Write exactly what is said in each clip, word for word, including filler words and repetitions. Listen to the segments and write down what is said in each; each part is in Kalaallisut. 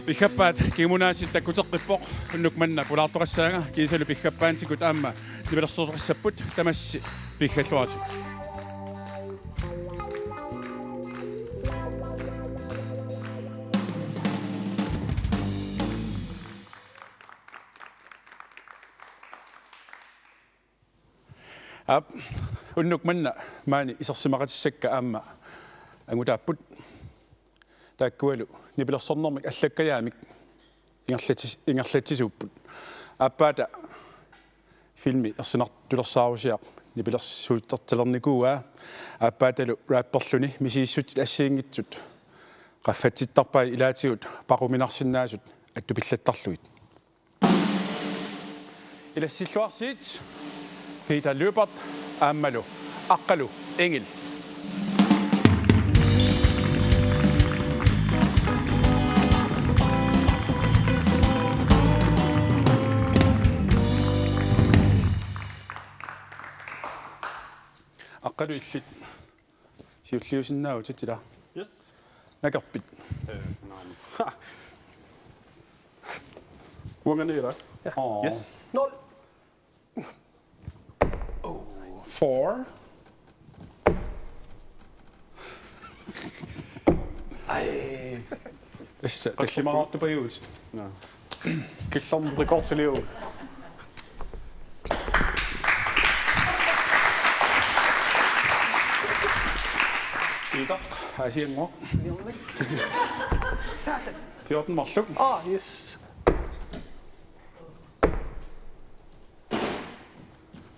Piffissaq kingumunaasiit takkuteqqippoq, unnuk manna pulaartoqassaanga, kiisalu piffissaatikut aamma nipilersortoqassapput, tamassi piffissalluarisi. Aap, unnuk manna maani isersimaqatissakka aamma angutaapput. Taakkualu nipilersornermik allakkajaamik ingerlatis-, ingerlatsisuupput. Aappaata filmi ersinartulersaarusiaq nipilersuutertalernikuuaa. Aappaatalu rapperluni misigissutsit assigiinngitsut qaffatsittarpai ilaatigut paquminarsinnaasut attupillattarlugit. Ilassilluarsiit Peter Lyberth aammalu Aqqalu Engel. Aqqalu, illit siulliusinnaavutit, ilaa? Yes. Nakerpit? Øh, nej. Uanganera. Ja. Åh. Yes. Nul. Four. Ej. Tassa, tallimaartupajuit. Nå. Killorm rekordiliu. Peter, Aasiannguaq. Satan. Fjorten marluk. Ah, yes.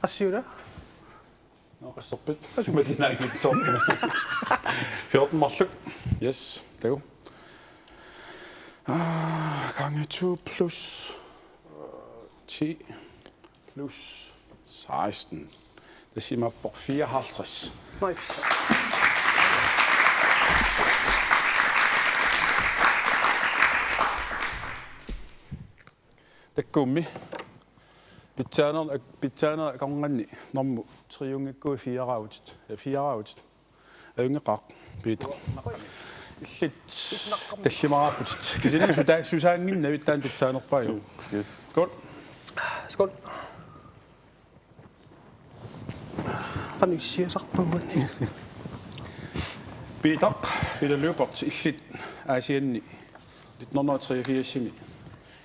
Assiuna. Nå, qasserpit? Asumik. Imaginaagiitsoq. Fjorten marluk. Yes, taku. Ah, gange to plus, øh, ti plus seksten. Tassa imaappoq fireoghalvtreds. Nice. Takkuummi. Pitsaaner-, pitsaanerit akornanni normu triunngikkuit fireaavutit. Ja, fireaavutit. Ajunngeqaaq, Peter. Illit tallimaarputit. Kisianni suta-, susaannginnavit taanna pitsaanerpaajuvoq. Yes. Skål. Skål. Qanoq issiasarpagut. Peter, Peter Lyberth, illit Aasianni nitten hundrede og treogfirsimi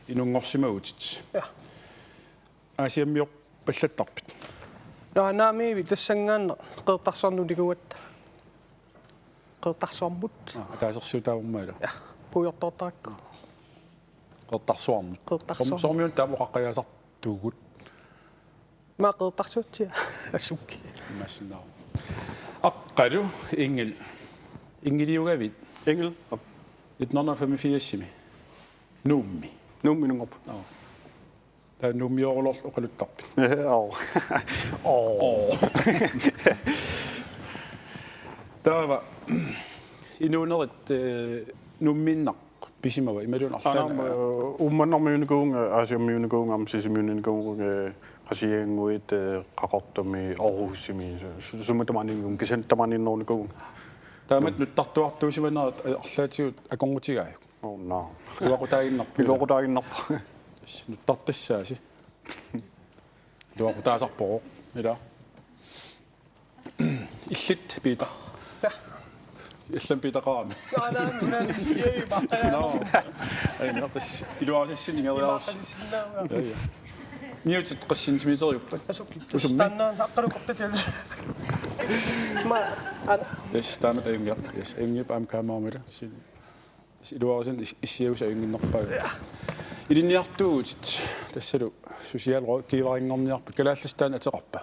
inunngorsimavutit. Ja. Aasiammiorpallattarpit? Nå, naamik, tassanngaannaq Qeqertarsuarnut nikuugatta. Qeqertarsuarmut. Aa, ataasersiutaavormaala. Ja, puigortoortarakku. Qeqertarsuarmut. Qeqertarsuarmut. Som-, soormiuna taama oqaqqajaasartugut? Maa Qeqertarsuatsiaq. Assukki. Imaassinnaavoq. Aqqalu Engel. Engeliugavit? Engel. Nitten hundrede og femogfirsimi. Nuummi. Nuummi inunngorput. Nå. Taava Nuummiorulorlu oqaluttarpit? Joo. Oo. Taava inuunerit, eh, Nuummiinnaq pisimava, imaluunniit arlaannik? Aana, eh, Uummannarmiuunikuuvunga, Aasiammiuunikuuvunga, aamma Sisimiuunikuuvunga, eh, Qasigiannguit, eh, Qaqortumi, Aarhusimi, su-, su-, sumut tamaaniinnikuuvunga, kisianni tamaaniinnerunikuuvunga. Taamatut nuttartuartuusimanerat, eh, arlaatigut akornutigaajuk? Oh, no. Iluaqutaaginnarpoq. Iluaqutaaginnarpoq. Nuttartassaasi. Iluaqutaasarpoq, ilaa. Illit, Peter. Ja. Illit Peter Qaami. Nå, nå, nå, nå, nå, nå. Nå. Ai, nå, tassa iluarisassinnik ingeriarus. Iluarisassinnik, ja. Ja, ja. Niutit qassintimiteeriuppat? Asuk. Usummi? Taanna aqqalu kortatial. Ma, ana. Yes, taamatut ajunngiaq. Yes, ajunngipput aamma kaameraamila. Sin-, iluarisan is-, issiagusi ajunnginnerpaavut. Ja. Ilinniartuuvutit, tassalu socialrådgiverinngorniarput, kalaallisut taanna ateqarpa?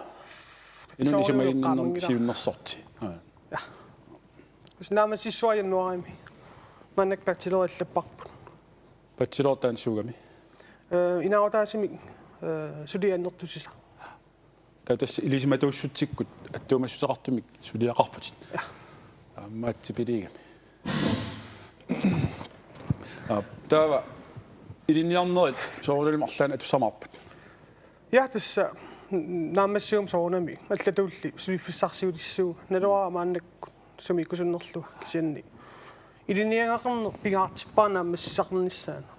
Inunnut isumaginninnermik siunnersorti. Aa. Ja. Tassa naammassissuaq januaarimi. Maannakkut bachelor allapparput. Bachelor taanna suugami? Øh, inaarutaasumik, øh, suliaq annertusisaq. Taava tassa ilisimatuussutsikkut attuumassuteqartumik suliaqarputit. Ja. Aamma atsipiliigami. Aa, taava ilinniarnerit soorunalimi arlaannik atussamaarpat? Ja, tassa naammassiguma soorunami allatulli suliffissarsiutissuugut. Naluara maannakkut sumiikkusunnerlunga kisianni Ilinniagaqarneq pingaartippara naammassisarnissaanut.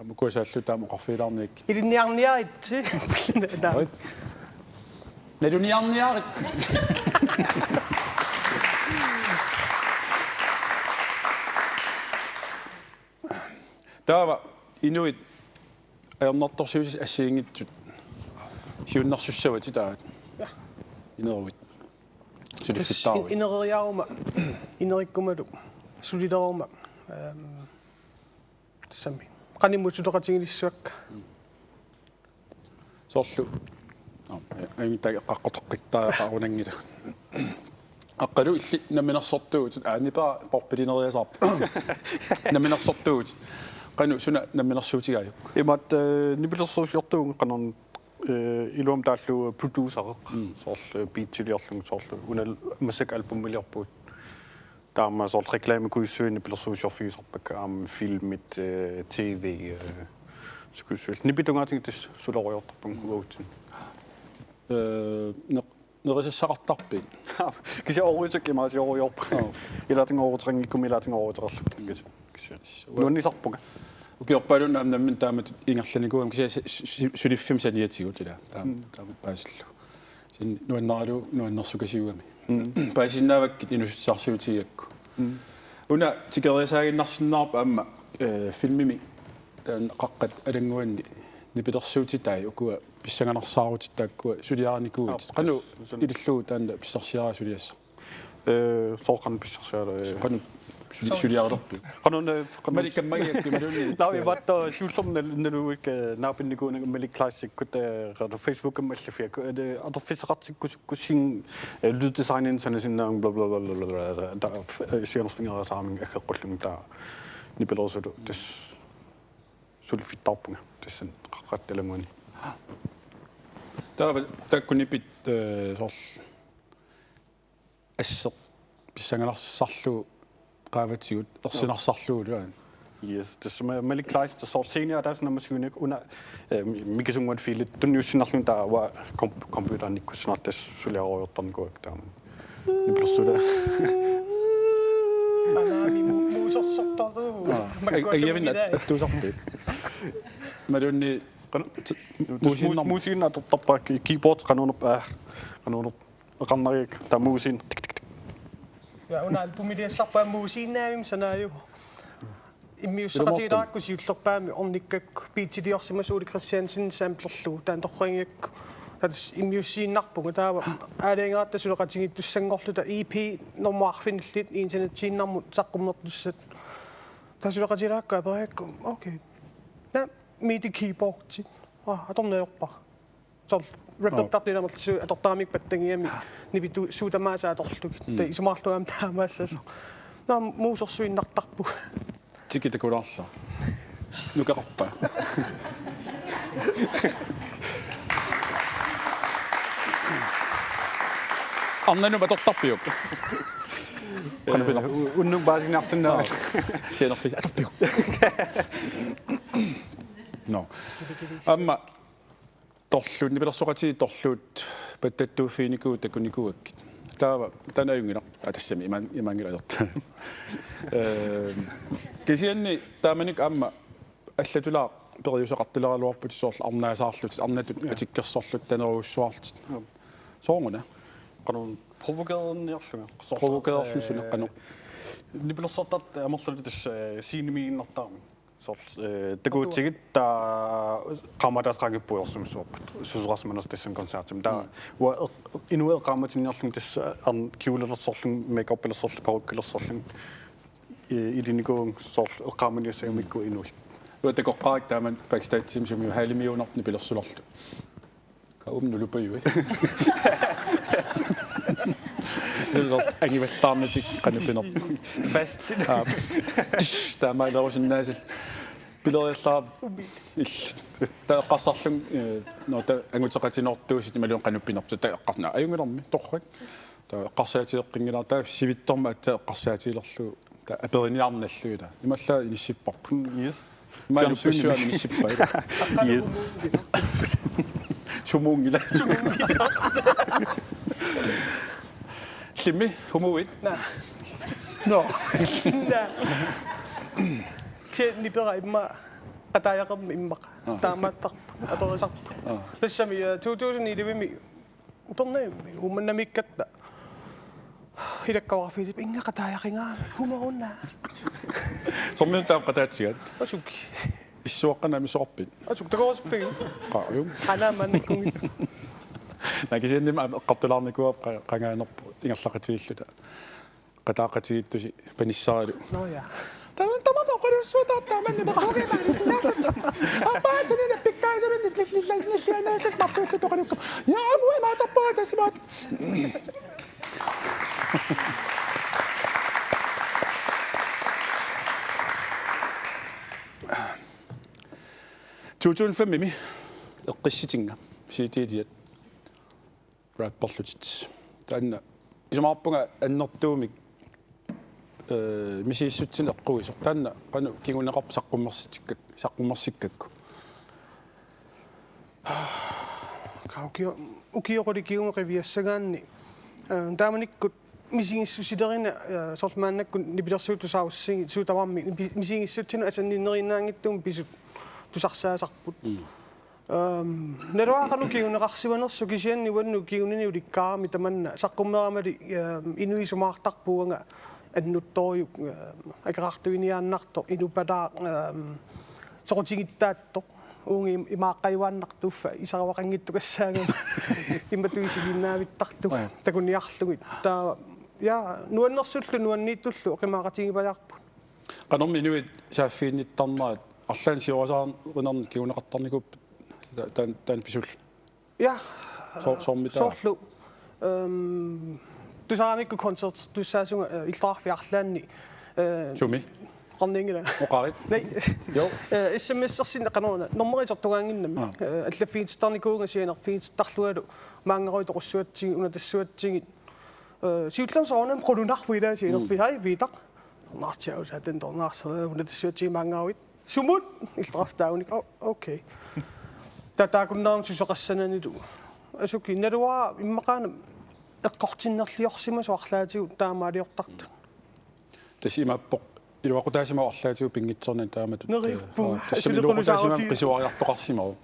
Aamma kuasaallu taama oqarfigilaarniakkit. Ilinniarniaritsi. Naa. Oi. Naluniarniarit. Taava inuit ajornartorsiutit assigiinngitsut siunnersussavatit taava. Ineruit. Tassa suliffittarui. In-, ineriaruma, inerikkumalu, sulileruma, ehm, tassami. Qanimut suleqatigilissuakka. Soorlu. Aa, ajunngitsoq qaqqortoqqittaaraqarunanngilaq. Aqqalu illit namminersortuuvutit, aa, nipaa porpilineriasaarpoq. Namminersortuuvutit. Qanoq suna namminersuutigaajuk? Imaat, eh, nipilersuusiortuuvunga qanoq, eh, iluamik taallugu producereq. Mm. Soorlu, eh, beatsiliorlunga soorlu. Una massakkut albumiliorpugut. Taama soorlu reklamekujussuit nipilersuusiorfigisarpakka aamma filmit, eh, T V, eh, skuespil. Nipit tungaatigut tassa sulerujoortarpunga uagutsinnut. Eh, neq-, nerisassaqartarpit? Kisianni oorujussuaq imaasiorujussuarput. Joo. Ilaatigut ooruteqanngikkukkit ilaatigut ooruteqarlutit. Kisi-, kisianni. Nuannisarpunga. Ukiorpaaluunniit aamma nammineq taamatut ingerlanikuugama kisianni su-, su-, suliffimmi saniatigut ilaa. Taama, mm, taamatut paasillugu. Kisianni nuannaralugu nuannersukasiugami. Mm. Paasisinnaavakkit inuussutissarsiutigigakku. Mm. Una tikeriasaaginnarsinnaavarput aamma, eh, filmimi taanna Qaqqat Alannguanni nipilersuutitai ukua pissanganarsaarutitut taakkua suliarinikuuvutit. Aap, qanoq sun- ilillugu taanna pissarsiaraa suliassaq? Eh, soorlu qanoq pissarsiaraa, eh. Qanoq suli-, suliarilerpit? Qanoq, eh, qanoq Malik kammagiakku imaluunniit. Naa, imaattoq, eh, siullermik nal-, naluara, eh, naapinnikuunanga Malik Kleistikkut, eh, qanoq Facebookimi allaffiakku, eh, atorfissaqartikkusukkussiin, eh, lyddesigninik sanasinnaavunga bla, bla, bla. Ta-, f-, eh, sianerfigeriasaarami aggeqqullunga taava nipilersuuteqartoq tassa suliffittarpunga tassani Qaqqat Alannguani. Taava taakku nipit, eh, soorlu asseq pissanganarsisarlugu qaavatigut ersinarsaarlugulu aana. Yes, tassa Ma-, Malik Kleist, tassa soorlu scene ataaseq nammassigunik una, eh, mi-, mikisunnguatsiarfiillit tunniussinnarlugit taava kom-, computerinikkussinnaavoq tassa suliarujoortarnikuuakka taama. Nipilersuutaa. Anaami mu-, muusersortaruu. Aa. Ai-, aiavinna attuusarpit? Imaluunniit qanoq, t-, mus-, muusinnarmi. Muusinnaq atortarpara ki-, keyboard qanornerp-, aa, qanornerp-, eqarnariak, taava muusinnaq, tik, tik, tik. Ja, una albumiliassarpara muusinnaavimmi sanaajuvoq. Immiussaqatigilaarukku siullerpaamik ornikkakku beatsiliorsimasoq Ole Kristiansen samplerlugu taanna torrigigakku. Taava tassa immiussiinnarpunga taava aalajangerata suleqatigiittussanngorluta E P normu arfinillit internetsiinnarmut saqqummertussat. Taava suleqatigilaarukku aperigaakku, okay. Naa, midi keyboardit. Aa, atorneq ajorpara. Soorlu rappertartut ilaasortaqartut atortaramikkit pattagigamik nipit suut tamaasa atorlugit. Mm. Taava isumaqarlunga aamma taamaassasoq. Naa, muusersuinnartarpugut. Tiki takulaarlaa. Nukeqarpa. Arnanut atortarpiuk? Qanoq pineq? Eh, u-, unnuk paasiniarsinnaavat. Aa. Sianerfik atorpiuk? Nå. Aamma torluut, nipilersoqatigiit torluut pattattuuffiginikuuvugut takunikuugakkit. Taava, taanna ajunngilaq. Aa, tassami, imaan-, imaanngilaq ajorta. Ehm, kisianni taamanikkut aamma allatulaaq periuseqartaleraluarputit soorlu arnaasaarlutit, arnatut, ja, atikkersorlutit, tanerujussuarlutit. Ja. Sooruna? Qanoq provokererniarlunga. Soorlu, provokererlunga, eh, suna qanoq? Nipilersortartut amerlatigut tassa, eh, scenemiiginnartaramik. Soorlu, eh, takuutigit taava qaammat ataaseq qaangiuppoq ujarsimassuarput. Susoqarsimanersoq tassani koncertimi. Taava, mm, uanga eq-, inuit eqqaamatinniarlunga tassa, eh, arn-, kjolelersorlunga, makeupilersorlunga, parukkilersorlunga. Eh, ilinikuuvunga soorlu eqqaamaniassagamikku inuit. Uanga takoqqaarakkit taamani backstagemi sumi halimiuunartut nipilersularlugit. Kaum nulupajui. Tassa angivallaarnatik qanoq pinerpoq. Fast. Aa. Taamaalerussinnaasat. Pileriallaarput. Illit. Taava eqqarsarlunga, eh, nå, taava anguteqatigoortuusutit imaluunniit qanoq pinerpoq. Taava eqqarsarlunga. Ajunngilaq, torrak. Taava eqqarsaatigeqqinngilara, taava sivitsormat aatsaat eqqarsaatigilerlugu. Taava aperiniarnallu ilaa. Imaallaat inissipparput. Mm, yes. Imaluunniit fjernsyni. Uppassuarnik inissippai. Yes. Sumuunngilaq. Sumuunngilaq. Illimmi, humuit? Naa. Nå. Kisianni nipera immaqa qataajaqermi immaqa. Aa. Taamaattarpoq. Aperisarpoq. Aa. Tassami, eh, to tusind elleve-mi Upernavimmi Uummannamiikkatta ilakkaarfiit inga qataajaqinga humoruna. Sormiuna taama qataatsigaat? Asuki. Issuaqqanami soorpit? Asuk takorsuppigu. Qaajum. Anaamaannakkugit. Nakisiannim eqqartulaarnikuuvoq qa-, qangaanerput ingerlaqatigiilluta. Qataaqatigiittusi panissaralu. Nå ja. Tama tama toqalussuutaartaa manni toqalugimaalisinnaallutsi. Aappaatsunik pikkaasunik nilliannaallutsi martuullu toqalukkama. Ja mua maatappa tasimaat. To tusind fem-imi eqqissitinga C D-liat rapperlutit. Taanna isumaqarpunga annertuumik, eh, misigissutsineq eqquisoq. Taanna qanoq kinguneqarpa saqqummersitikka-, saqqummersikkakku? Ka ukio-, ukioq qulit kingumut qiviassagaanni, eh, taamanikkut misigissusilerineq, eh, soorlu maannakkut nipilersuut tusarussigit suut tamarmik nipi-, misigissutsineq asanninnerinaanngitsumik pisut tusarsaasarput. Mm. Ehm, naluara qanoq kinguneqarsimanersoq kisianni uannut kinguninnut ulikkaarami tamanna saqqummeramali, ehm, inuit isumaqartarput uanga annuttorujuk, ehm, akeqartuiniaannartoq, inupalaaq, ehm, soqutigittaattoq, uunga im-, imaaqqajuaannartoq uffa isarivaqanngittukassaagama imatut isiginnaavittartut. Aa. Takuniarlugit. Taava, ja, nuannersullu, nuanniittullu oqimaaqatigivajaarput. Qanormi inuit saaffiginnittarnerat arlaannik siorasaarinernik kinguneqartarnikuupput ta-, taan-, taanna pisullu? Ja. So-, soormi taava? Soorlu, ehm, tusaramikku koncertertussaasunga, eh, illoqarfiit arlaanni, eh, Sumi? Oqarnianngilanga. Oqarit. Nei. Jo. Eh, S M S-ersinni qanoruna. Nummeri isertugaannginnami. Aa. Eh, allaffigitittarnikuuvunga sianerfigitittarlungalu maanngaruit toqussuatsigit, unatassuatsigit. Eh, siullermik soorunami qulunarpoq ilaa sianerfik. Mm. Hej, Peter. Tornaartiarusaat taanna tornaarsa-, unatassuatsigit maanngaruit. Sumut illoqarfiit taagunikku. Oh, okay. Taava taakkunannga susoqassananilu. Asuki naluara immaqaana eqqortinnerliorsimasoq arlaatigut taamaaliortartut. Tassa imaappoq iluaqutaasimavoq arlaatigut pinngitsoornani taamatut. Neriuppunga. Aa, tassami iluaqutaasimavoq, asuliqqulusaaruti qisuariartoqarsimavoq.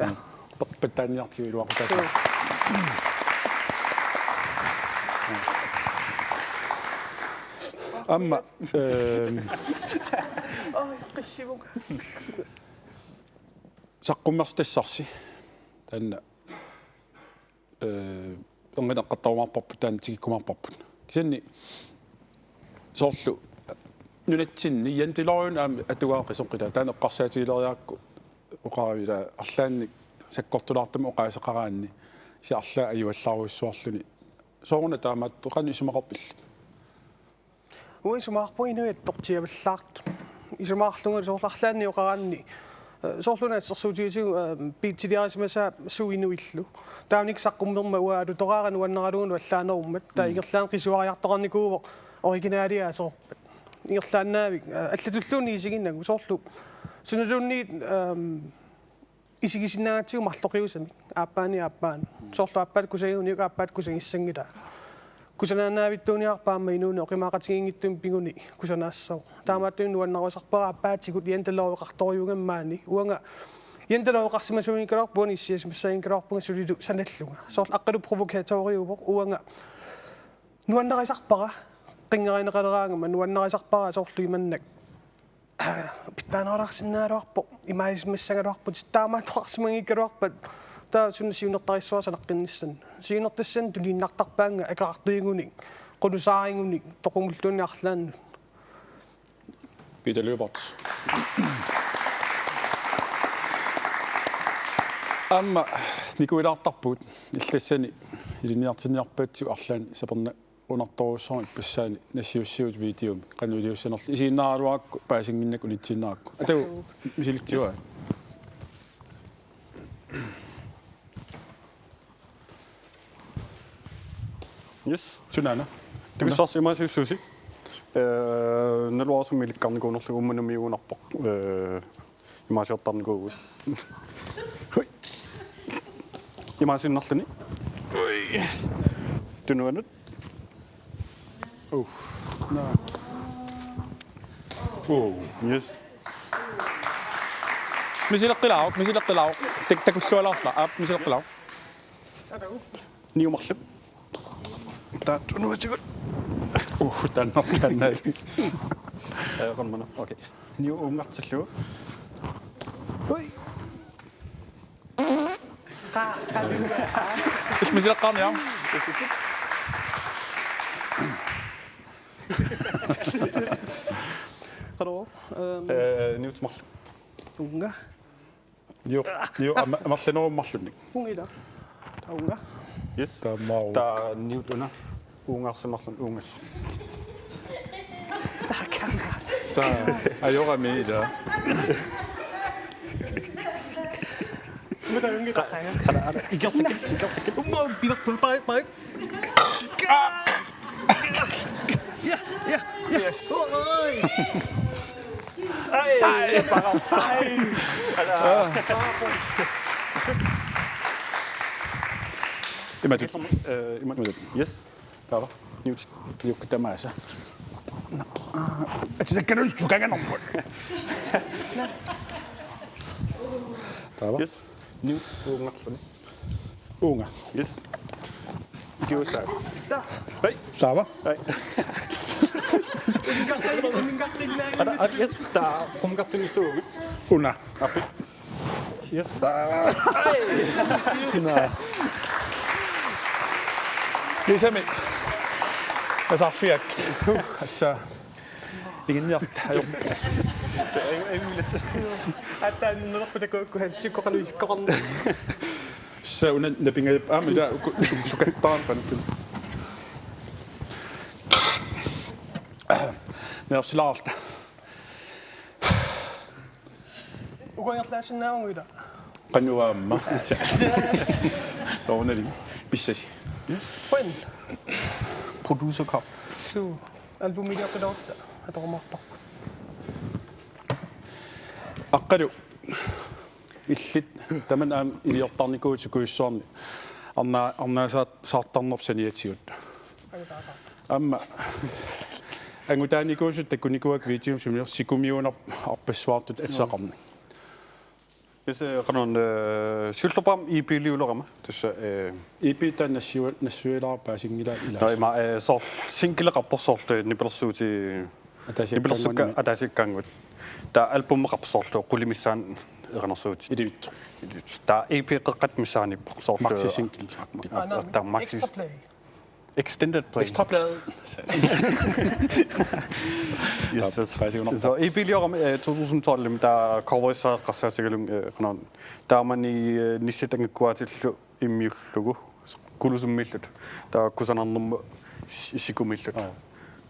Ja. Pe-, peqqinniartigu iluaqutaasimavoq. Aamma, ehm, Oj, qissivunga. Saqqummersitassarsi. Taanna, eh, ernineq eqqartorumaarparput, taanna tikikkumaarparput. Kisianni soorlu nunatsinni jantelov aamma atugaaqqisoqqitaa taanna eqqarsaatigileriarakku oqaruit ilaa arlaannik sakkortulaartumik oqaaseqaraanni kisianni arlaat ajuallaarujussuarluni. Sooruna taamaattoq qanoq isumaqarpillit? Uanga isumaqarpunga inuit attortiavallaartut. Isumaqarlunga soorlu arlaannik oqaraanni, eh, soorlu una assersuutigisigu, eh, beatsiliarisimasaa suu inuillu. Taamanikkut saqqummermat uanga alutoraara nuannaralugulu allaanerummat. Taava, mm, ingerlaannaq qisuariartoqarnikuuvoq originalia aserorpat. Ingerlaannaavik, eh, allatulluunniit isiginnagu soorlu sunaluunniit, ehm, isigisinnaagatsigu marloqiusamik aappaanit aappaanut. Soorlu aappaattut kusagigut uku aappaattut kusagissanngilaat. Kusanaannaavittuuniarpat aamma inuuneq oqimaaqatigiinngitsumik piguni kusanaassavoq. Taamaattumik nuannarisarpara aappaatigut janteloveqartorujuugami maani. Uanga janteloveqarsimasuunngikkaluarpunga, issiasimassaanngikkaluarpunga sulilu sanallunga. Soorlu aqqalu provokatoriuvoq uanga nuannarisarpara qinngerineqaleraangama nuannarisarpara soorlu imannak pitsaanerulaarsinnaagaluarpoq, imaasimassagaluarpoq, taamaattoqarsimanngikkaluarpat, taava suna siunertarissuara sanaqqinnissannik. Siunertassannut tuniinnartarpaannga akeqartuigunik, qunusaarigunik, toqungulluunniit arlaannut. Peter Lyberth. Aamma nikuilaartarpugut, illit tassani ilinniartinniarpaatsigut arlaannik saperna- unartorujussuarmik ippassaani nassiussivugut videomi qanoq iliussanerlutit isiginnaaraluarakku paasinnginnakku unitsiinnarakku. Atagu misilitsiua. Yes. Sunaana? Takussaassima siussusi. Eh, naluara sumi ilikkarnikuunerlugu Uummannamiugunarpoq. Eh, Imaasiortarnikuuvugut. Hui. Imaasiinnarluni. Hui. Tunuanut. Uh. No. Oh, yes. Misileqqilaaruk, misileqqilaaruk. Tak-, takullualaarta. Aap, misileqqilaaruk. Niu marluk. Taava unuatigut. Uh, taanna, taanna. Eh, qanmana. Okay. Niu uungartillugu. Hui. Qa-, qa-, Illit misileqqaarniaruk. Qanoq, ehm, Eh, niut marluk. Uunga. Jo, jo, ama-, amerlanerup marlunnik. Uunga. Taava uunga. Yes. Taamaaruk. Taava niut una. Uungaarsimarluni uungassaq. Taakkaas. Sa-, ajorami ila. Mutta ungi takkaya. Ala, ala, ikerlakka, ikerlakka. Umma, pinak, pinak, pinak, pinak. Ja, ja, ja. Yes. Oi. Ai. Ai. Ala. Imatut. Eh, imatut. Yes. Taava. Niut. Niukkut tamaasa. Atisakkanut sukanganerput. Taava. Yes. Niut uungarluni. Uunga. Yes. Kiusa. Hei. Taava. Hei. Ada, ada, yes, ta, kumkatsin suunga. Una. Api. Yes. Naa. Isami. Asarfiak. Assa. Iginniarta. Ajo. Ei, ei, mila. Atta, nulerput takuukku han sikkoqalu isikkoqarnissaq. Sa una napingajap aamma ila uku su-, sukattaarpani. Nersilaarta. Uku ingerlaassinnaavugut ila. Qanoq aamma. Soorunalimi. Pissasi. When? Producer Cup. Suu. Albumiliorpiloorta. Atorumaarparput. Aqqalu. Illit tamanna aamma iliortarnikuuvutit Kujussuarni. Arna-, arnaasaat-, saartarneq saniatigut. Angutaasaartoq. Aamma angutaanikuusut takunikuuakka videomi sumiler sikumiuunerput arpassuartut atisaqarneq. Yes, eh, qanoq, eh, siullerpaamik E P-liulerama. Tassa, eh, E P taanna nassua-, nassuilaarpaa singilaat ilaasa. Nå, ima, eh, soorlu singileqarpoq soorlu nipilersuuti-, Ataasiakkaanguit. Nipilersukka ataasiakkaanguit. Taava albumeqarpoq soorlu qulit missaanni erinarsuutit. Ilivitsoq. Ilivitsoq. Taava E P qeqqata missaaniippoq soorlu. Maxi single. Aa, naamik. Taava maxi. Extra play. Extended play. Ekstra plade. Yes, yes. Paasigunarpoq. Så E P-liorama, eh, to tusind tolv-imi taava coverissaq eqqarsaatigalugu, eh, qanoq. Taamani, eh, Nissat Angakkuaatillu immiullugu. Kulusummiilluta. Taava kusanarnermut si-, sikumiilluta. Aa.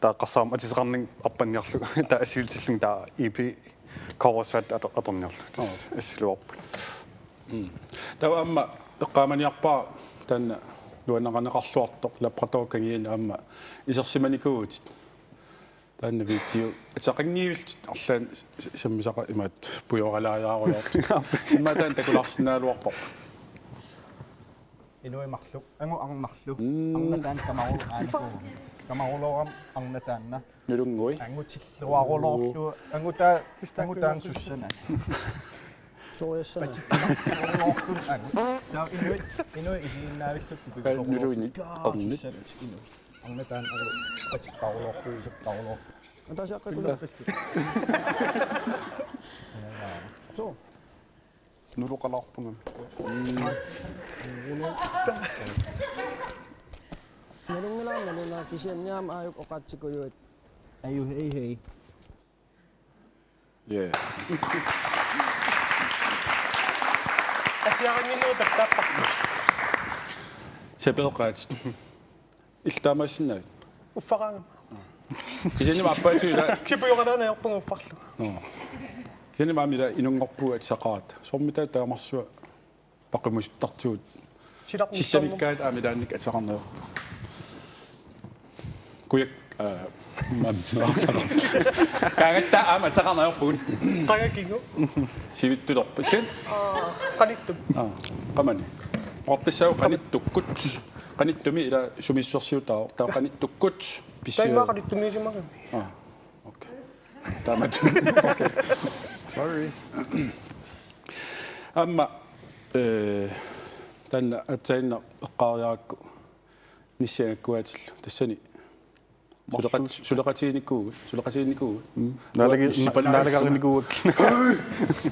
Taava eqqarsaarama atisaqarninni arpanniarlugu. Taava assigiillutillugu taava E P coverissaq ator-, atorniarlugu. Aa. Assiluarput. Mm. Taava aamma eqqaamaniarpara taanna nuannaarneqarluartoq Labrador kangiani aamma isersimanikuuvutit. Taanna video atisaqanngivillutit arlaannik s-, s-, sammisaqaat imaattoq pujoralaajaarulluartut. Immaqa taanna takulaarsinnaagaluarpoq. Inuit marluk, angut arnarlu. Mm. Arnat taanna kamarulu aanikuuvoq. Kamaruloorami arnat taanna. Nulunngui. Angutilluarulorlu. Angutaa, angutaa sussana. Suujussanaq. Patikkaarulorlu angut. Taava inuit, inuit isiginnaavillutik. Ai, nuluinik. Kaa, arnit. Sussana inuit. Arnat taanna angut patikkaarulorlu, isukkaarulorlu. Ataasiaqqat. Suu. Nuloqalaarpunga. Nalunngilara, nalunngilara, kisianni aamma aajuku oqaatsikujuit. Aju, hej, hej. Yeah. Asiaranginnut tappavakka. Sapeeqqaat. Illit taamaassinnaavit? Uffaraangama. Kisianni aamma aappaattut ila. Kisianni pujoralaanngorpunga uffarlugu. Nå. Kisianni aamma ila inunngorpugut atisaqarata. Soormitaava taamarsuaq paqumusuttartigut. Silarnissammu. Sissalikkaat aamma ilaannik atisaqarneq. Kujak, aa, man. Kaagatta aamma atisaqarneq. Qangakingu. Sivittulerput. Kisianni? Aa, qanittumi. Aa, qamani. Oqartassaavoq qanittukkut. Qanittumi ila sumiissusersiutaavoq. Taava qanittukkut. Taimaaqa littumiusimagami. Ah, okay. Taamatut. Okay. Sorry. Aamma, eh, taanna aatsaannguaq eqqaariarakku nissiangakkuaatillu. Tassani suleqat-, suleqatiginikuugut, suleqatiginikuuguit. Mm. Naalagi-, issipalaarikku. Naalagaarinikuuakka.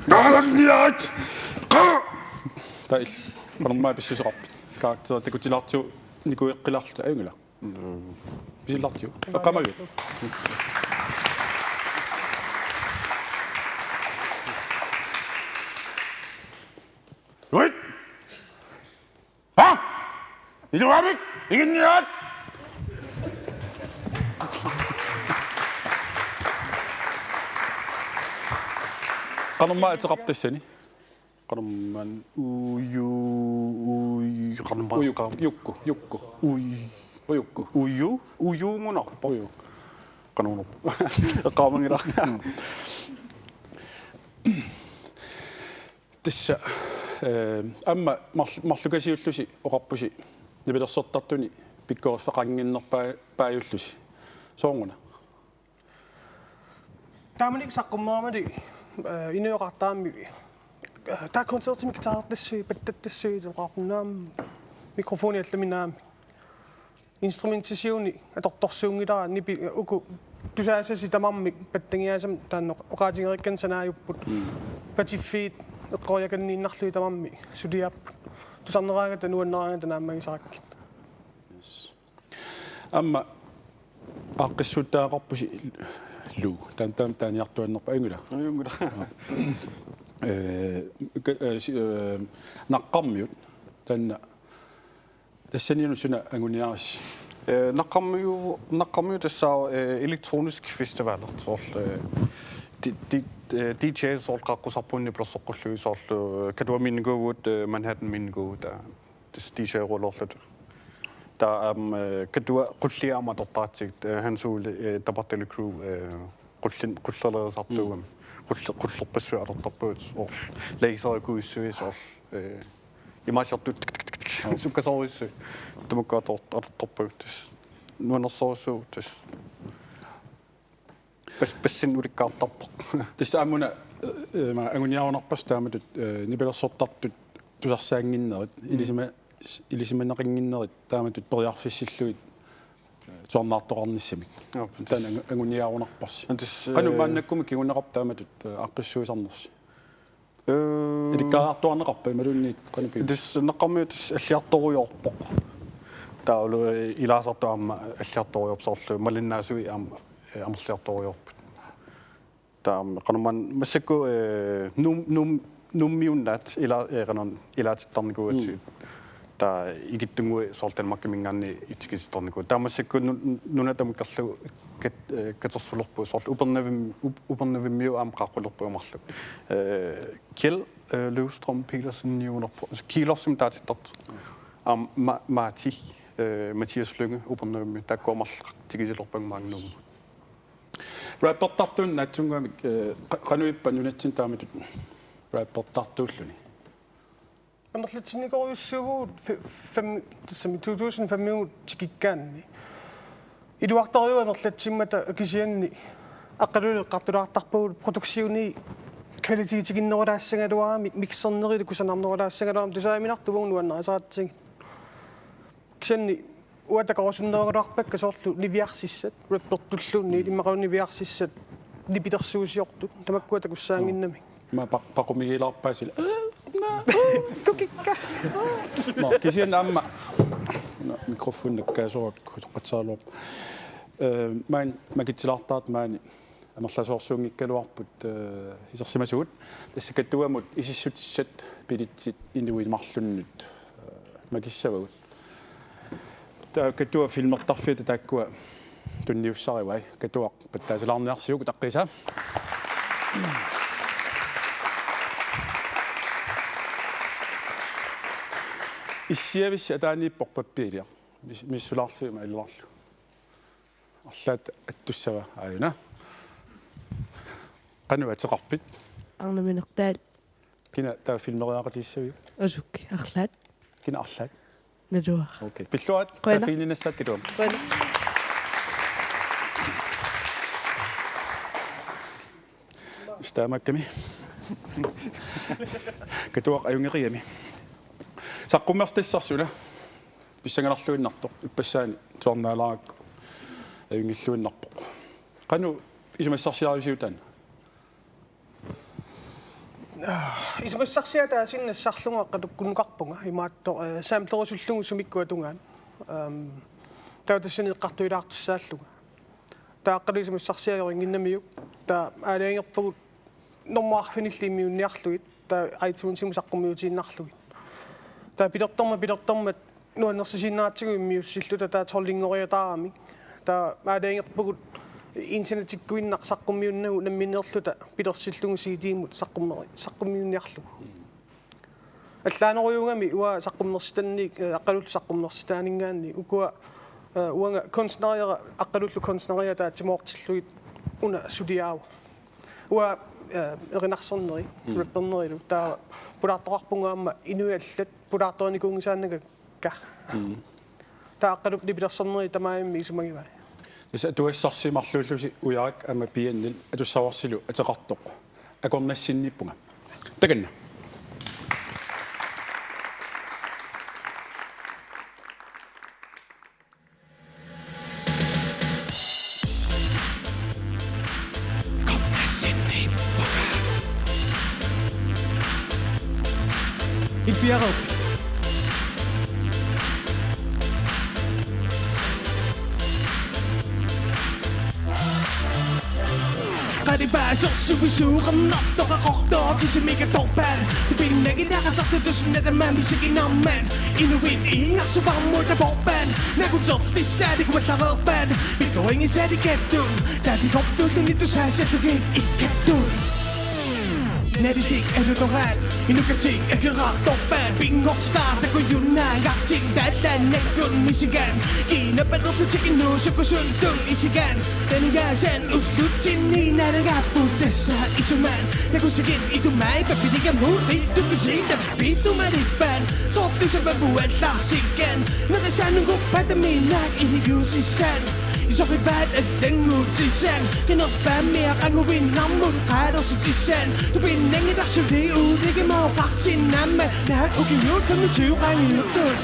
Naalagniat! Qa! Taava qanormaa pissuseqarpit? Karakterit takutilaartigu nikueqqilaarluta, ajunngilaq. Pisillartigu. Eqqaamaviuk? Uit! Ha? Iluamik! Iginniaat! Qanormaa ateqarpa tassani? Qanormaa uju-, uju-, qanormaa. Uju-, jukku, jukku. Uj-, Ujukku. Uju-, ujuugunarpoq. Uju. Qanormaa. Eqqaamanngilaq. Tassa, eh, aamma marl-, marlukasiullusi oqarpusi nipilersortartuni pikkoriffeqannginnerpaa-, paajullusi. Sooruna? Taamanikkut saqqummeramali, eh, inuioqartarammi, eh, taava koncertimi guitarertassuit, pattatassuit, oqarpunnaam mikrofoni allami naamik. Instrumentationi atortorsuunngilara nipi-, uku tusaasasi tamarmik pattagiaasamik taanna oqaatigereerikkanik sanaajupput. Mm. Patiffiit eqqoriakanniinnarlugit tamarmik suliaapput. Tusarneraangata nuanneraangata naammagisarakkit. Yes. Aamma aaqqissuuttagaqarpusi Lou. Taanna taama taaniartuaannarpa, ajunngilaq? Ajunngilaq. Eh, ka-, eh, si-, eh, Naqqarmiut. Taanna tassanilu suna anguniarissi? Eh, Naqqarmiu-, Naqqarmiut tassaavoq, eh, elektronisk festival. Soorlu, eh, di-, di-, eh, D J soorlu qaaqqusarpuunni pilersoqqullugit soorlu, eh, Katuamiinnikuuvugut, eh, Manhattanimiinnikuuvugut, taava tassa D J-rulerluta. Taava aamma, eh, Katua qullia aamma atortaratsigu, eh, Hans Ole, eh, Tabartali Crew, eh, qullin-, qulleriisartuugami. Mm. Qull-, qullerpassuit atortarpagut, soorlu laserikujussuit, soorlu, eh, imaasartut tik, tik, tik, tik, sukkasoorujussuit. Tamakku ator-, atortarpagut tassa. Nuannersorujussuuvoq tassa. Pas-, passinnik ulikkaartarpoq. Tassa aamma una, eh, eh, ma anguniarunarpassi taamatut, eh, nipilersortartut tusarsaannginnerit, mm, ilisima-, ilisimaneqannginnerit taamatut periarfissillugit, eh, tusarnaartoqarnissamik. Joo, taanna tassa angu-, anguniarunarpassi. Tassa, qanoq, eh, maannakkumut kinguneqarpa taamatut, eh, aaqqissuisarnersi? Ee, ilikkaartuarneqarpa imaluunniit qanoq piu? Tassa Naqqarmiut tassa alliartorujoorpoq. Taavalu, ee, ilaasartut aamma alliartorujoorpoq, soorlu malinnaasui aamma, ee, amerliartorujoorput. Taava qanormaa massakkut, ee, Nuum-, Nuum-, Nuummiunnaat ila-, ee, qanormaa ilaatittarnikuugatsigit. Mm. Taava ikittunnguit soorlu Danmarkiminngaanniit itikisittarnikuupput. Taava massakkut nu-, nuna tamakkerlugu kat-, eh, katersulerput soorlu Upernavim-, Up-, Upernavimmiut aamma qaaqqulerput marluk. Eh, Kjeld, eh, Løvstrøm Petersen niugunarpoq. Altså, Kiilorsimi taatittartoq. Aamma Ma-, Mati, eh, Mathias Lynge Upernavimmi, taakkua marluk tikisilerpagut maanga Nuummut. Rappertartuunik naatsunnguamik, eh, qa-, qanoq ippa nunatsinni taamatut rappertartuulluni? Amerlatsinnikorujussuuvugut fi-, fem-, tassami to tusind fem-imut tikikkaanni. Iluartorujuuvoq amerlatsimmata, kisianni Aqqaluliit eqqartulaartarpagut produktionii kvalitetiginnerulaassagaluaramik, mixernerit kusanarnerulaassagaluaramik, tusaaminartut uagut nuannarisaratsigit. Kisianni uanga takorusunneragaluarpakka soorlu niviarsissat, rappertulluunniit, mm, immaqalu niviarsissat, nipilersuusiortut, tamakkua takussaannginnamik. Ima pa-, paqumigilaarpaasila. Kukikka. Nå, kisianni aamma. Nå, mikrofoni nakkaasorakku, utoqqatseraluarpoq. Eh, maani makitsilaartartut maani amerlasoorsuunngikkaluarput, eh, isersimasugut. Tassa Katuamut isissutissat billetsit inuit marlunnut, eh, makissavagut. Taava Katua filmertarfiata taakkua tunniussarivai. Katuaq pattaasilaarniarsiuk utaqqiisaa. Issiavissi ataaniippoq pappiiliaq. Mis-, missulaarlugit ima illuarlu. Arlaat attussava aajuna. Qanoq ateqarpit? Arnaq Minertaal. Kina taava filmeriaqatigissaviuk? Asuki, arlaat. Kina arlaat? Naluara. Okay. Pilluarit, qujanaq, saaffiginninnassavat Katuamut. Qujanaq. Taamaakkami. Katuaq ajunngeqigami. Saqqummersitassarsi una. Pissanganarluinnartoq. Ippassaani tusarnaalaarakku. Ajunngilluinnarpoq. Qanoq isumassarsiarisiuk taanna? Isumassarsiaq taasinnaassallunga qaqatukkunukarpunga imaattoq, eh, samplerusullugu sumikkut tungaanut. Ehm, taava tassani eqqartuilaartussaallunga. Taaqqalu isumassarsiaq ajorinnginnamiuk. Taava aalajangerpugut normu arfinillit immiunniarlugit. Taava iTunesimut saqqummiutiinnarlugit. Taava pilertormat, pilertormat nuannersisiinnaratsigu immiussilluta taava tolvingoriataaramik. Taava aalajangerpugut internetikkuinnaq saqqummiunnagu nammineerluta pilersillugu C D-mut saqqummeri-, saqqummiunniarlugu. Allaanerujuugami uanga saqqummersitannik, eh, Aqqalullu saqqummersitaaninngaanniit ukua, eh, uanga kunstneriara, Aqqalullu kunstneriat taava timoortillugit una suliaavoq. Uanga, eh, erinarsorneri, mm, rappernerilu. Taava pulaartoqarpunga aamma inuit allat pulaartorinikuunngisaannagakka. Mm. Taava Aqqalup nipilersorneri tamarmik isumagivai. Tassa atugassarsi marluullusi Ujarak aamma Pianil atussavarsilu ateqartoq akornassinniippunga. Takanna. Ilpiarup. Qalipaasersuisuuqarnartoq aqortoq kisimiga torpaat. Tupinnanngilaq atsartutusunata maamisikinarmat. Inuit iingarsuarmut taporpaat. Nakuterfissaalik uallareerpaat. Pikkoringisaalik kattun. Taatikortuulluni tusaasallugit ikkattut. Nalitik alutoraat, inukatik akerartorpaat, pinngortitaartakujunnaangartik, taallaannakkut misigaat, kiinapalerlutik inuusukusuntun isigaat, tanigaasan ullutsinni nalagaapput tassa isumaat, takusigit itumai papiligamuut, ittukusiita piittumalippaat, soorlu sapapuallaarsikkaat, nerisaanunguppatamiinnaak iligiusissaat. Isoqipaat allannguutissaat, qinerpaammiaq anguinnarmut qaalersutissat, tupinnanngilaq suli uuligimaoqarsinnaammat, naak ukiut femogtyve qaangiuttut.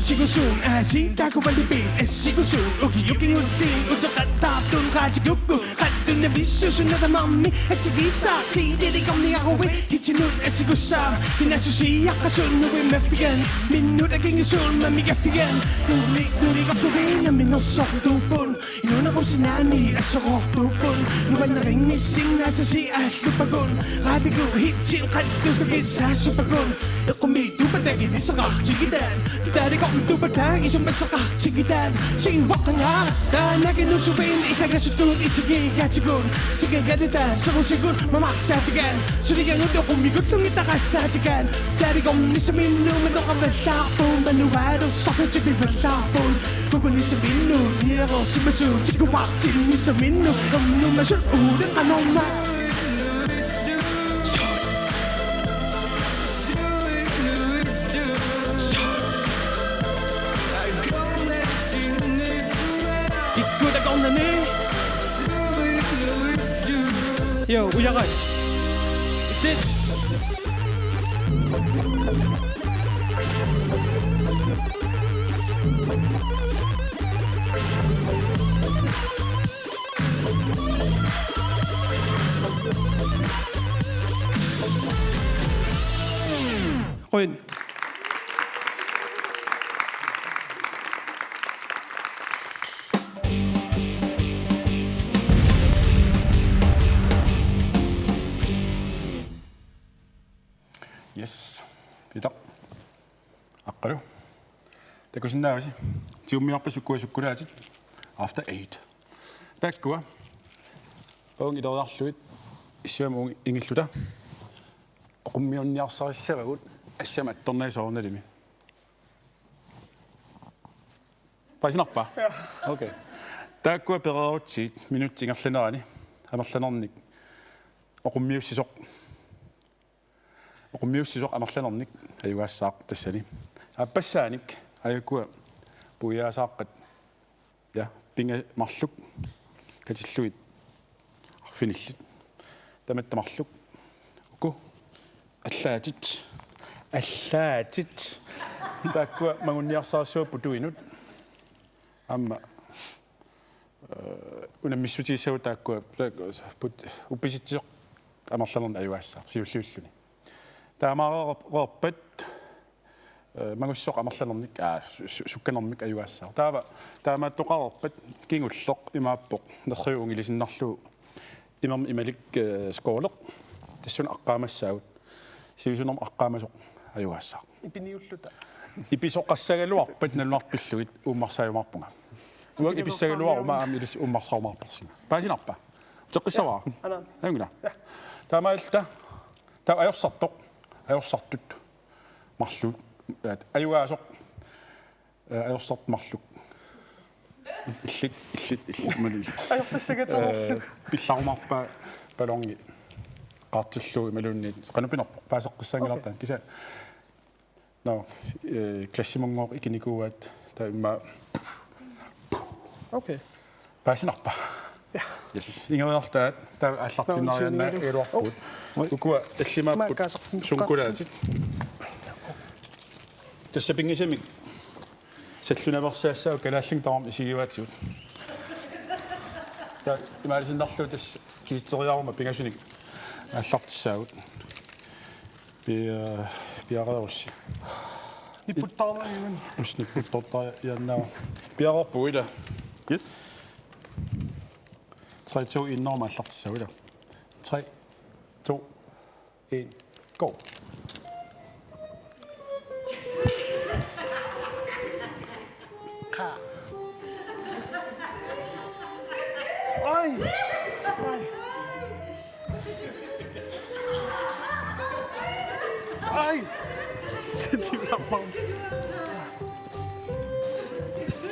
Tigusuun aasiit takuvalipit assigusuun ukiukingulliin uteqattaartun qaatigukku. Qattunnavissusunatamarmi assigiissaarsiit ilikorniaruit hitsinut assigussaaq. Kinaassusiaqqasunnuit maffigan minnut akingisuun mamigaffigan. Nulikortuviina minnersortuuppun. Inuunerup sinaani assorortuuppun. Nuannarinngissinnaasasi aalluppagun. Raatigu hitsit qattullugit saassuppakun. Eqqumiitsuuppat taginisseqartigitaan. Taalikormiittuuppat taava isumassaqartigitaan. Siuaqqangaara taanna kinusupiin ikagasutuun isigiigaatigut. Sigigalutaan sorusigut mamarsaatigaan. Suliagut oqumigullugit taqassaatigaan. Taalikornissaminnut matoqavallaarpugut manuaalersartut tipivallaarpugut. Kukunissaminnut niareersimasut tikuartinnissaminnut ernumasut uuleqanorma. Ikkutakornani. Jo, Ujarak. Itit. Qujan. Yes. Peter. Aqqalu. Takusinnaavasi. Tigummiarpat sukkua sukkulaatit. After Eight. Taakkua uunga ileriarlugit, issiamut uunga ingilluta. Oqummiunniarsarissavagut assammik attorneri soorunalimi. Paasinarpa? Ja. Okay. Taakkua pereerutsigit minutsit ingerlaneranni amerlanernik oqummiussisoq. Oqummiussisoq amerlanernik ajugaassaaq tassani. Aappassaanik aajukua puiaasaaqqat. Ja, pinga marluk katillugit arfinillit. Tamatta marluk. Uku. Allaatit. Allaatit. Taakkua manguniarsarissavagut putuinut. Aamma, eh, unammissutigissagut taakkua, taak-, put-, uppisitsisoq amerlanernik ajugaassaaq, siulliulluni. Taamaareerpat, eh, mangussoq amerlanernik, aa, su-, su-, sukkanermik ajugaassaaq. Taava, taamaattoqareerpat kingulleq imaappoq, nerriup ungilisinnarlugu imermik imalik, eh, skåleq. Tassunga aqqaamassaagut. Sivisunermik aqqaamasoq ajugaassaaq. Ipiniulluta. Ipisoqassagaluarpat nalunaarput pillugit uummarsaajumaarpunga. Uanga ipissagaluaruma aamma ilissi uummarsaajumaarparsinga. Paasinarpa? Uteqqissavara? Aana. Ajunngilaq. Ja. Taamaalilluta. Taava ajorsartoq. Ajorsartut. Marluk. Ajugaasoq. Eh, ajorsartut marluk. Illit, illit, illit, maluk. Ajorsassagatsigu marluk. Eh, pillarumaarpaa balloni qaartillugu imaluunniit qanoq pinerpoq paaseqqissaanngilartaan. Okay. Kisianni. Nå, eh, klassimunngooq ikinikuuaat taava immaqa. Okay. Paasinarpa? Ja. Yes. Ingeriartaat, taava aallartinniariaannaa. Nå, iluarpugut. Oh. Ukua tallimaapput. Maakkaasarput. Sunngukulaatit. Tassa pinngisamik sallunaveersaassaaq kalaallit tamarmik isigivaatigut. Taava imaaliinnarlugu tassa kisitseriaruma pingasunik aallartissaagut. Pi-, piareerussi. Nipputtarnavianngilaq. Us nipputtortariaannaa. Piareerpugut ila. Yes. Tre, to, en, nummer aallartissaagut ila. Tre, to, en, go. Oj! Oj! Oj! Det var bare...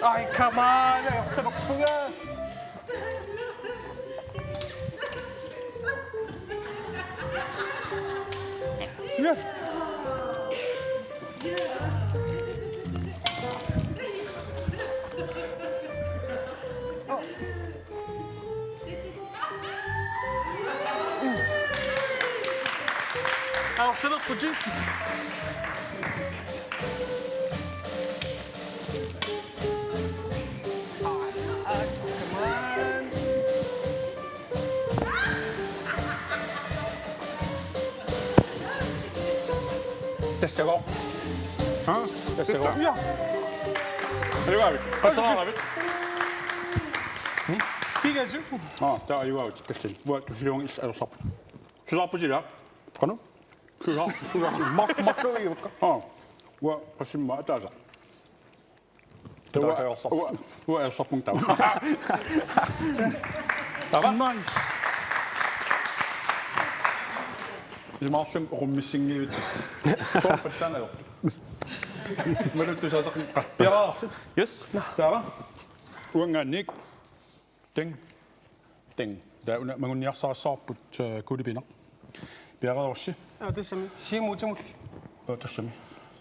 Oj, come on! Jeg er så på... Yes. Arsene Putin. Tassagooq. Ha? Tassagooq. Ja. Ajugaavit. Qasseqaravit. Pigasu. Ah, taava ajugaavit. Kassin. Uanga tulliullunga illit ajorsarput. Susaarput ila. Qanoq? Susaar-, susaar-, ma-, marluugiukka. Ah. Uanga qassimma ataasa. Taava, taava ajorsarput. Uanga, uanga ajorsarpunga taava. Taava. Nice. Imaarlunga oqummissinngivittusi. Soorlu taanna ajortut. Maluttusaasaqqa. Ja. Yes. Taava. Uanngaanniit. Ting. Ting. Taava una manguniarsarissavarput, eh, kuglepinde. Piareerussi. Aa, tassami. Siumuutimut. Aa, tassami.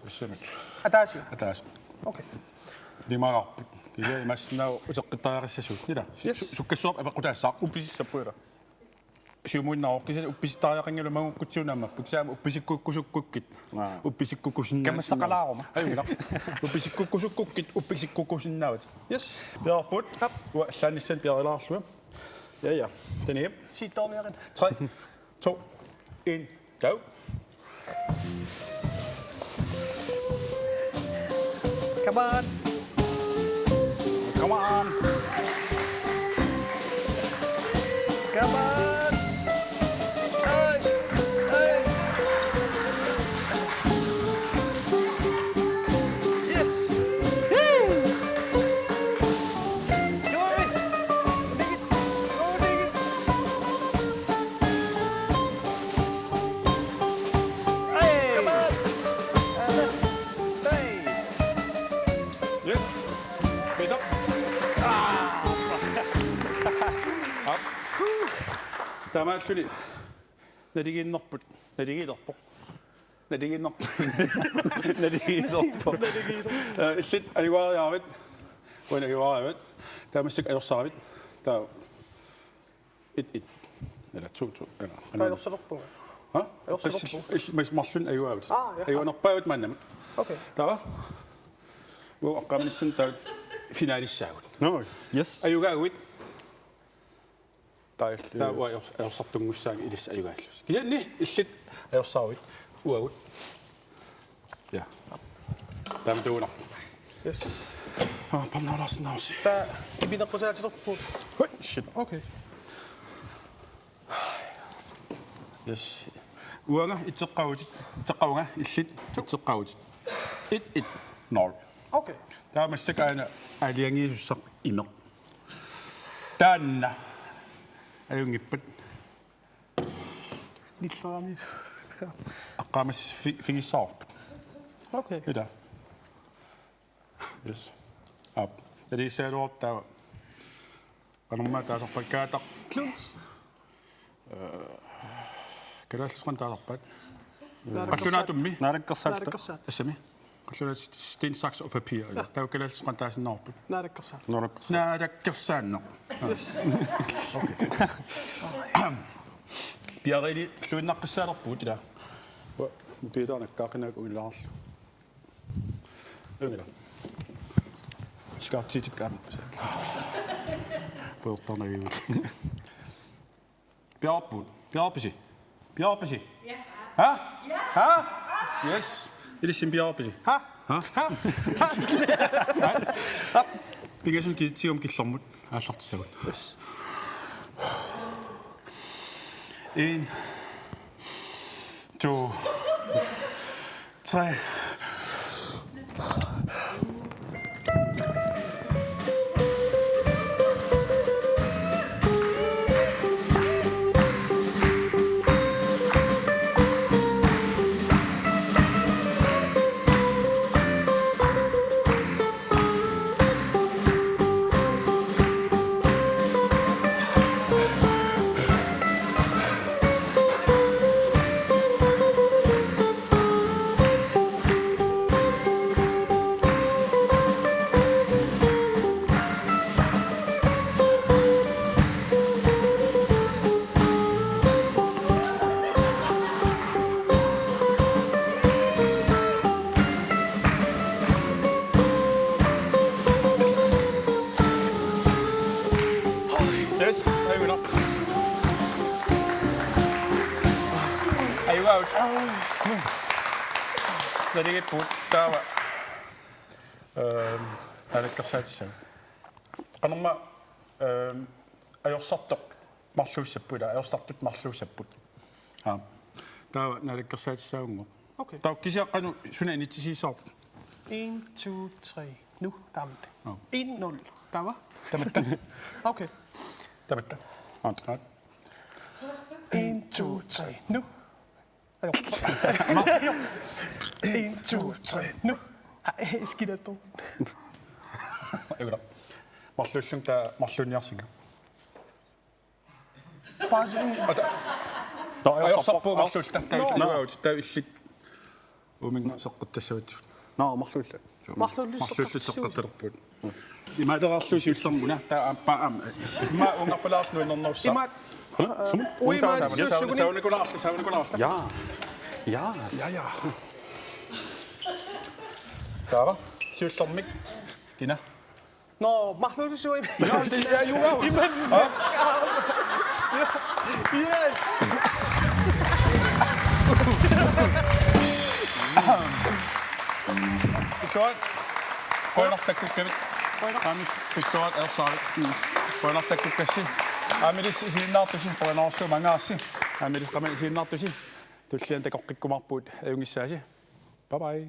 Tassami. Ataaseq. Ataaseq. Okay. Ilimaarput. Ila imaassinnaavoq uteqqittariaqassasugut. Ila. Yes. Su-, sukkassuarput apeqqutaassaaq. Uppisissapput ila. Siumuinnarpoq kisianni uppisittariaqanngilagut mangukkutsigu naammapput. Kisianni uppisikkuukkusukkukkit. Aa. Uppisikkuukkusinnaa-. Kamassaqalaaruma. Ajunngilaq. Uppisikkuukkusukkukkit, uppisikkuukkusinnaavat. Yes. Piareerpugut. Aap. Uanga allaannissaannik piareerilaarlunga. Ja, ja. Denne. Siittoorniarit. Tre, to, en, go. Come on. Come on. Come on. Hey, hey. Yes. Woo. Come on. Make it. Taamaalluni naligiinnerput, naligiilerpoq. Naligiinnerput. Naligiilerpoq. Ee, illit ajugaariarit. Uani ajugaariarit. Taava massakkut ajorsaaravit. Taava et et. Eller to to. Eller, Ajorsarpunga. Ha? Ajorsarpunga. Ill-, ill-, mas-, marlunnik ajugaavit. Aa, ja. Ajuganerpaavit maannamut. Okay. Taava. Uagut aqqaneq-marlunnik taava finalissaagut. No, yes. Ajugaaguit. Taava Taava uanga ajors-, ajorsartunngussaagut ilissi ajugaallusi. Kisianni illit ajorsaaravit. Uagut. Ja. Taama tuuna. Yes. Ah, pannaalaarsinnaavoq. Taava ipineqqusaatilerpugut. Hoi, shit. Okay. Yes. Uanga itseqqavutit, itseqqavunga illit itseqqavutit. Et et nul. Okay. Taava massakkut aana aalajangiisussaq imeq. Taanna. Ajunngippat. Nillerami. Aqqaneq-marlunnik fi-, figissavarput. Okay. Ila. Yes. Aap. Naligiissagaluarutta taava. Qanormaa taasarpaat, Kaataq. Kluns. Kalaallisut qanoq taasarpaat? Naalakkersaat. Qallunaatut-mi? Naalakkersaat. Naalakkersaat. Assami. Qallunaatut sten, saks og papir. Taava kalaallisut qanoq taasinnaavarput? Naalakkersaat. Naalakkersaat. Naalakkersaanneq. Okay. Piareerluinnaqqissaalerpugut ila. Uanga piilaanakkaaqinaak uilaarlu. Ungila. Skartiitikkaanna. Puertornavigut. Piaarpugut. Piaarpisi? Piaarpisi? Ja. Ha? Ja. Ha? Yes. Ilissi piaarpisi? Ha? Ha? Pingasunut ki-, tigummi killormut aallartissavat. Yes. En, to, tre. Yes, ajugaavoq. Ajugaavoq. Naligiippugut taava. Ehm, naalakkersaatissaaq. Qanormaa, ehm, ajorsartoq marluussapput, ila, ajorsartut marluussapput. Aa. Taava naalakkersaatissaagunngooq. Okay. Taava kisianni qanoq suna inissisiisoq. En, to, tre. Nu, taama. Nå. En nul. Taava. Tamatta. Okay. Tamatta. Aat. En, to, tre. Nu. Ajo. En, to, tre. Nu. Ej, skidatu. Ajugaavoq. Marluullunga taava marluunniarsinga. Paasin. Ata. Ajorsarpugut marluulluta. Taava illit. Uuminnga seqqittassavatsigit. Nå, marluulluta. Marluulluta Marluulluta seqqittarpugut. Imaalereerlugu siullermik una taava aamma aamma. Immaqa uungarpalaarlugu innernersa. Imaat. Sumut? Uimaat Sauna, sauna, sauna kunaarta, sauna kunaarta. Ja. Ja. Ja, ja. Taava. Siullermik. Kina. Nå, marluulluta sui. Ja, det er jo. Iman. Yes. Godt. Qujanartakkukkaavit. Aamma pilluarit ajorsaaravit. Qujanartakkukkassi. Aamma ilissi isiginnaartusi, qujanarsuaq mangaassi. Aamma ilissi qamani isiginnaartusi. Tulliani takoqqikkumaarpugut, ajunngissaasi. Bye bye.